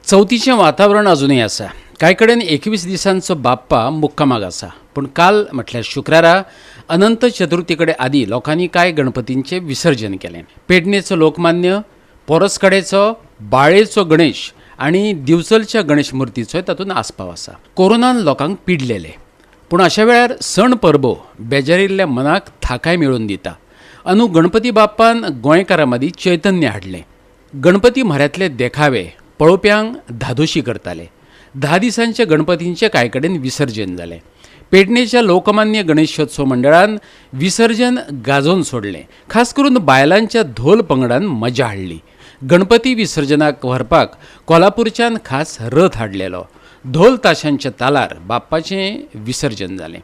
चवथीचें वातावरण अजुनूय आसा. कांय कडेन 21 दिसांचो बाप्पा मुक्कामाक आसा. पूण काल म्हटल्यार शुक्रारा अनंत चतुर्थी कडेन आदी लोकांनी कांय गणपतींचें विसर्जन केलें. पेडणेचो लोकमान्य, पोरसकडेचो, बाळेचो गणेश आनी दिवचलच्या गणेश मुर्तीचोय तातूंत आस्पाव आसा. कोरोनान लोकांक पिडलेले, पूण अशा वेळार सण परबो बेजारिल्ल्या मनाक थाकाय मेळोवन दिता. अंदू गणपती बाप्पान गोंयकारां मदीं चैतन्य हाडलें. गणपती म्हऱ्यांतले देखावे पळोवप्यांक धादोशी करताले. 10 दिसांच्या गणपतींचें कांय कडेन विसर्जन जालें. पेडणेच्या लोकमान्य गणेशोत्सव मंडळान विसर्जन गाजोवन सोडलें. खास करून बायलांच्या धोल पंगडान मजा हाडली. गणपती विसर्जनाक व्हरपाक कोल्हापूरच्यान खास रथ हाडलेलो. धोल ताशांच्या तालार बाप्पाचें विसर्जन जालें.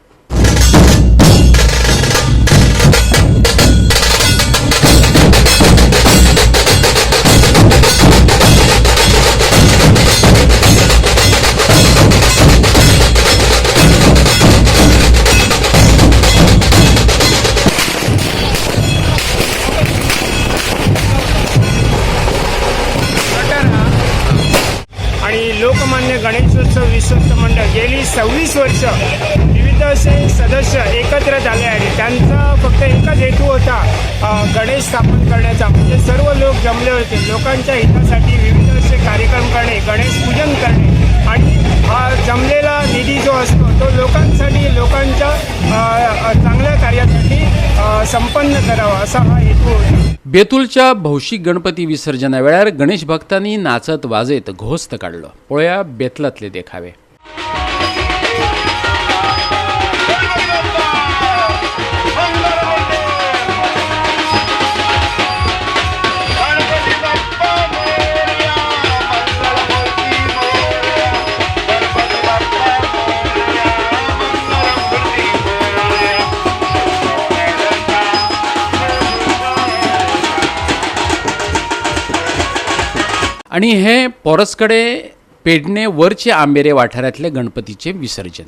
आणि लोकमान्य गणेशोत्सव विश्वस्त मंडळ गेली 26 वर्ष विविध असे सदस्य एकत्र झाले आणि त्यांचा फक्त एकच हेतू होता, गणेश स्थापन करण्याचा. म्हणजे सर्व लोक जमले होते लोकांच्या हितासाठी विविध असे कार्यक्रम करणे, गणेश पूजन करणे आणि हा जमलेला निधी जो असतो तो लोकांसाठी, लोकांच्या चांगल्या कार्यासाठी संपन्न करावा असा हा हेतू होता. बेतुलच्या भौशीक गणपती विसर्जना वेळार गणेश भक्तांनी नाचत वाजयत घोस्त काडलो. पळया बेतलांतले देखावे. आणि हे पोरसकडे पेडणे वरचे आंबेरे वाठारांतले गणपतीचे विसर्जन.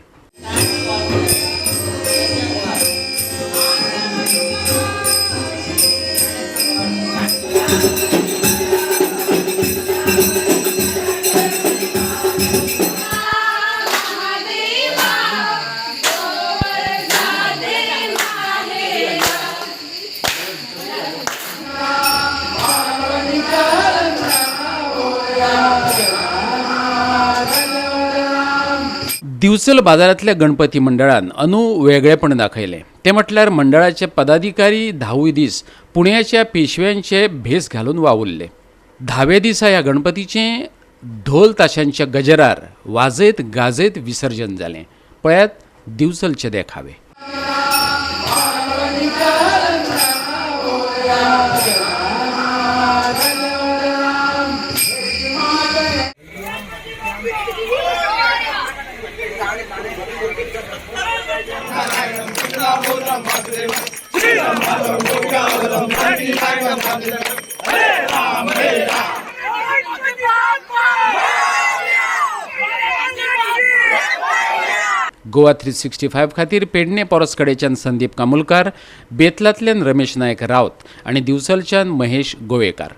दिवचल बाजारांतल्या गणपती मंडळान अंदू वेगळेपण दाखयलें. तें म्हटल्यार मंडळाचे पदाधिकारी 10 दीस पुण्याच्या पेशव्यांचे भेस घालून वावुरले. 10व्या दिसा ह्या गणपतीचें धोल ताशांच्या गजरार वाजयत गाजयत विसर्जन जालें. पळयात दिवचलचे देखावे. गोवा 365 खातीर पेडणे पोरसकडेच्यान संदीप कामुलकार, बेतलांतल्यान रमेश नायक रावत आनी दिवचलच्यान महेश गोवेकार.